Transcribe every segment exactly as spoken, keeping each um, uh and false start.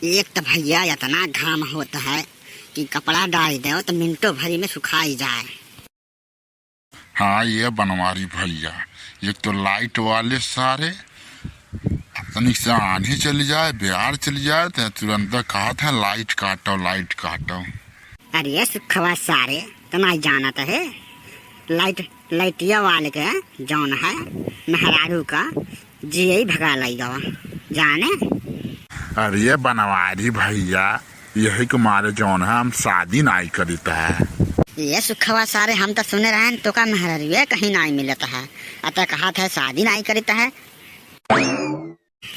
एक तो भइया इतना घाम होत है कि कपड़ा डाल दो तो मिनटों भरी में सुखाई जाए। हाँ ये बनवारी भइया, एक तो लाइट वाले सारे, तनिक से आन्ही चली जाए, ब्यार चली जाए, तो तुरंत कहत हैं, "लाइट काटो, लाइट काटो।" अरे सुखवा सारे, तो नाहीं जानत है, लाइट, लाइटिया वाले के जौन है, मेहरारू का जियई भगा लई गवा, जाने। अरे बनवारी भइया, यही के मारे जौन है हम शादी नाई करित है। ये सुखवा सारे, हम तो सुने रहन तोका मेहररुए कहीं नाई मिलत है, अतः कहत है शादी नाई करित है।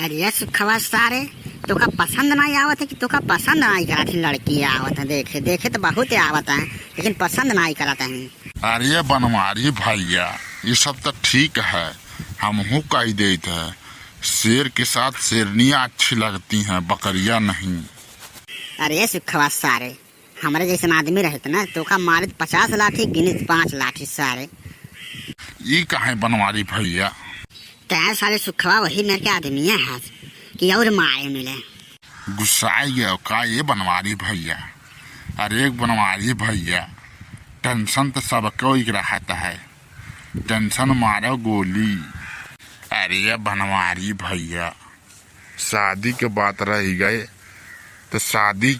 अरे सुखवा सारे, तोका पसंद नाई आवत है कि तोका पसंद नाई करत है लड़की आवत है, देखे देखे तो बहुत आवत है लेकिन पसंद नाई करत है। अरे बनवारी भइया, ये सब तो ठीक है, हमहू कह देत है, शेर के साथ शेरनियाँ अच्छी लगती हैं, बकरियाँ नहीं। अरे सुखवा सारे, हमरे जैसन आदमी रहत ना, तोका मारित पचास लाठी, गिनित पाँच लाठी सारे। ई काहे बनवारी भइया? तैं सारे सुखवा वही मेर के आदमी है कि और मारे मिले। गुस्साए गया का ये बनवारी भइया? अरे बनवारी भइया, टेंशन तो सबको ही रहत है, टेंशन मारो गोली। अरे बनवारी भइया, शादी के बात रह गए तो शादी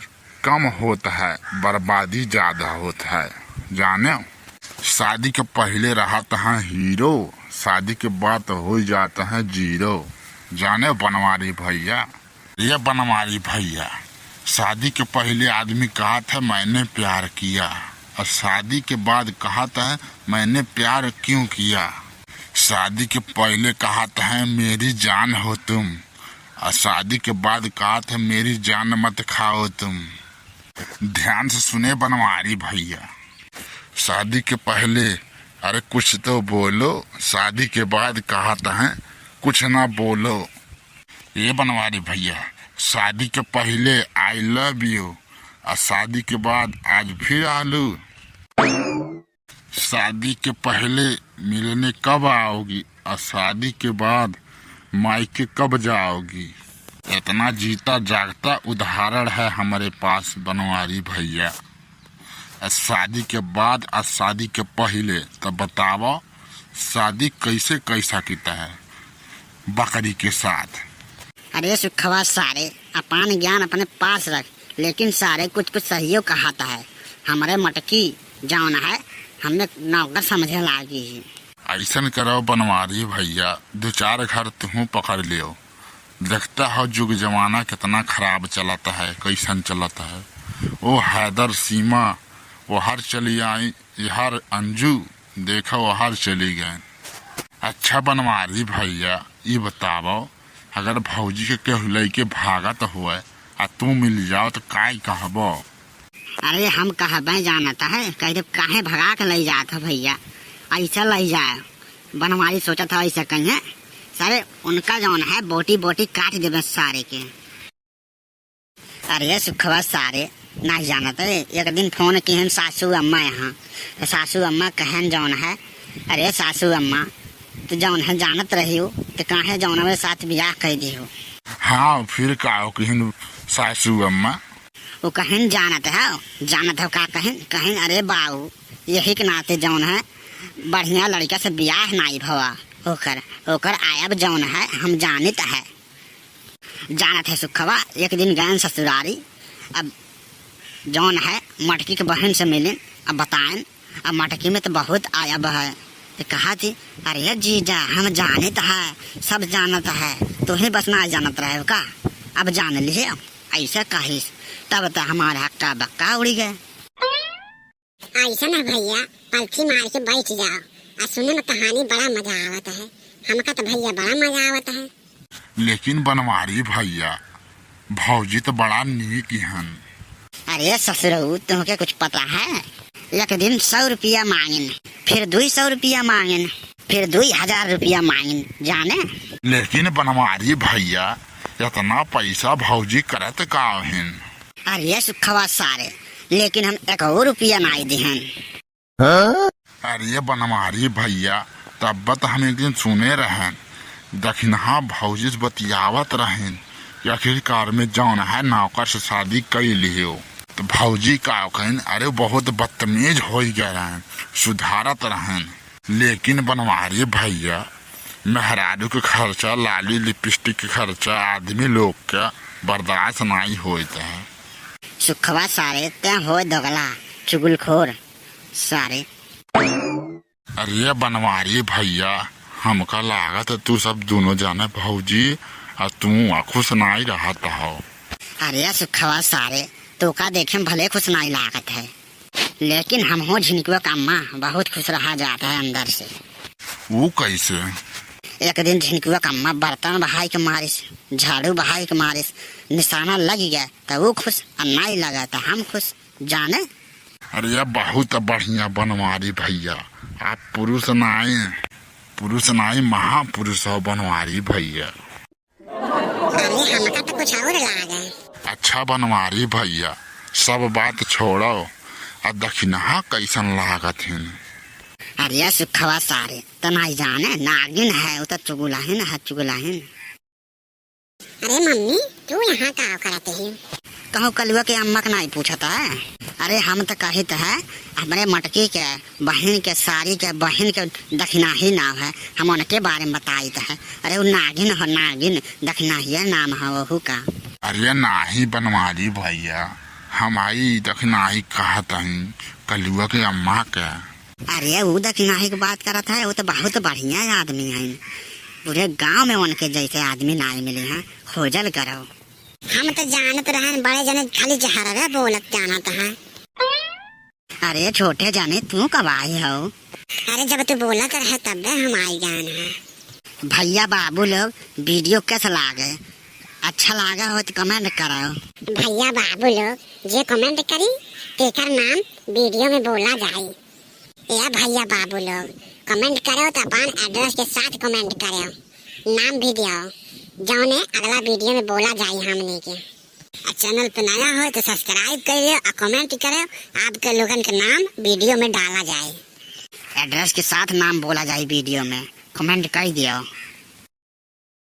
कम होत है, बर्बादी ज्यादा होत है, जाने। शादी के पहिले रहत है हीरो, शादी के बाद हो जात है जीरो, जाने बनवारी भइया। ये बनवारी भइया, शादी के पहिले आदमी कहत है, "मैंने प्यार किया," और शादी के बाद कहत है, "मैंने प्यार क्यों किया?" शादी के पहिले कहत है, "मेरी जान हो तुम," और शादी के बाद कहत है, "मेरी जान मत खाओ तुम।" ध्यान से सुने बनवारी भइया, शादी के पहिले, अरे कुछ तो बोलो, शादी के बाद कहत है, "कुछ ना बोलो।" ये बनवारी भइया, शादी के पहिले I love you, और शादी के बाद आज फिर आलू। शादी के पहिले मिलने कब आओगी, और शादी के बाद मायके कब जाओगी? इतना जीता जागता उदाहरण है हमरे पास बनवारी भइया। और शादी के बाद और शादी के पहिले, तब बताओ, शादी कैसे कैसा किता है बकरी के साथ? अरे सुखवा सारे, अपन ज्ञान अपने पास रख, लेकिन सारे कुछ कुछ सहियो कहत है। हमरे मटकी जौन है, हमें नौकर समझे लागी ही। ऐसन करो बनवारी भइया, दो चार घर तुहूँ पकड़ लियो। देखता हो जुग जमाना कितना खराब चलत है, कैसन चलत है। ओ हैदर सीमा, वो हर चली आई, ये हर अंजू, देखो वो हर चली गए। अच्छा बनवारी भइया, ई बतावो, अगर भौजी के केहू लइके भागत होए आ तू मिल जाओ तो काई कहबो? अरे हम कहबे जानत है, कह दे काहे भगा के लई जात हो भइया, ऐसा लई जाए। बनवारी सोचत है ऐसा कहीं है, सारे उनका जौन है बोटी बोटी काट देबे सारे के। अरे सुखवा सारे, नाहीं जानत है, एक दिन फोन किहन सासू अम्मा यहाँ, तो सासू अम्मा कहन जौन है, "अरे सासू अम्मा, तू जौन है जानत रही हो, तो काहे जौन मेरे साथ बियाह कर दी हो?" हाँ, फिर का हो किहन सासू अम्मा? वो कहिन जानत है, जानत हो का कहिन? कहिन, "अरे बाऊ, यही के नाते जौन है बढ़िया लड़का से बियाह नाई भवा, ओकर, ओकर आयब जौन है हम जानित है।" जानत है सुखवा, एक दिन गयन ससुरारी, अब जौन है मटकी के बहन से मिलिन, अब बताएन, अब मटकी में तो बहुत आयब है। तो कहा थी, "अरे जीजा, हम जानित है, सब जानत है, तू ही बस ना जानत रहे हो का? अब जान लिए।" ऐसे कहिस, तब तो हमारे हक्का बक्का उड़ी गए। ऐसे ना भइया, पलथी मार के बैठ जाओ, आ सुने में कहानी बड़ा मजा आवत है। हमका तो भइया बड़ा मजा आवत है। लेकिन बनवारी भइया, भौजी तो बड़ा नीक हन। अरे ससुरऊ, तुमके कुछ पता है? एक दिन सौ रुपया मांगिन, फिर दुई सौ रुपया मांगिन, फिर दुई हजार रुपया मांगिन, जाने। लेकिन बनवारी भइया, इतना पैसा भौजी करत का हन? अरे सुखवा सारे, लेकिन हम एक रुपया नाई दिहन। अरे बनवारी भइया, तब त हम एक दिन सुने रहन, दखिनहा भौजी से बतियावत रहन, आखिरकार में जौन है नौकर से शादी कई लियो। तो भौजी का कहिन, अरे बहुत बदतमीज होइ गए रहन, सुधारत रहन। लेकिन बनवारी भैया, मेहरारू के खर्चा, लाली लिपस्टिक के खर्चा आदमी लोग के बर्दाश्त नाई होत है। सुखवा सारे, ते हो दोगला, चुगलखोर सारे। अरे बनवारी भैया, हमका लागत है तू सब दोनों जाने भौजी आ तू आ खुश नाई रहत हो। अरे सुखवा सारे, तोका देखे में भले खुश नाई लागत है, लेकिन हमहो झिनकुआ का अम्मा बहुत खुश रहा जात है अंदर से। वो कैसे? एक दिन झिनकुआ का अम्मा बर्तन बहाई के मारिस, झाड़ू बहाई के मारिस, निशाना लग गया तो वो खुश, और नाई लगा तो हम खुश। जाने? अरे बहुत बढ़िया बनवारी भैया, आप पुरुष नाई, पुरुष नाई, महापुरुष हो बनवारी भैया। अरे हमका तो कुछ और लागे। अच्छा बनवारी भैया, सब बात छोड़ो, आ दखिनहा कैसन लागत हिन? अरे सुखवा सारे, त नाई जाने, नागिन है, वो तो चुगुलाहिन है, चुगुलाहिन। अरे मम्मी, तू यहाँ का करत ही? कहूँ कलुआ के अम्मा के नाई पूछत है? अरे हम तो कहित है, हमरे मटकी के बहिन के, सारी के बहिन के दखिनाही नाव है, हम उनके बारे में बताइत है। अरे वो नागिन हो, नागिन, दखिनाहिया नाम है वहू का। अरे नाही बनवारी भैया, हम आई दखिनाही कहत हई कलुआ के अम्मा के। अरे वो दखिनाही के बात करत है, वो तो बहुत बढ़िया आदमी है, पूरे गांव में उनके जैसे आदमी नाई मिले हैं, खोजल करो। हम तो जानत रहन बड़े जने खाली जहरवे बोलत जानत हैं। अरे छोटे जाने, तू कब आई हो? अरे जब तू बोलत रहे तब हम आई गए हैं। भैया बाबू लोग, वीडियो कैसा लागे? अच्छा लागा हो तो कमेंट करो। भैया बाबू लोग, जे कमेंट करी तेकर नाम वीडियो में बोला जाई। ए भैया बाबू लोग, कमेंट करो तो अपन एड्रेस के साथ कमेंट करो, नाम भी दियो, जौने अगला वीडियो में बोला जाई हमनी के। आ चैनल पे नया हो तो सब्सक्राइब कर लियो, आ कमेंट करो, आपके लोगन के नाम वीडियो में डाला जाए। एड्रेस के साथ नाम बोला जाए वीडियो में, कमेंट कर दियो।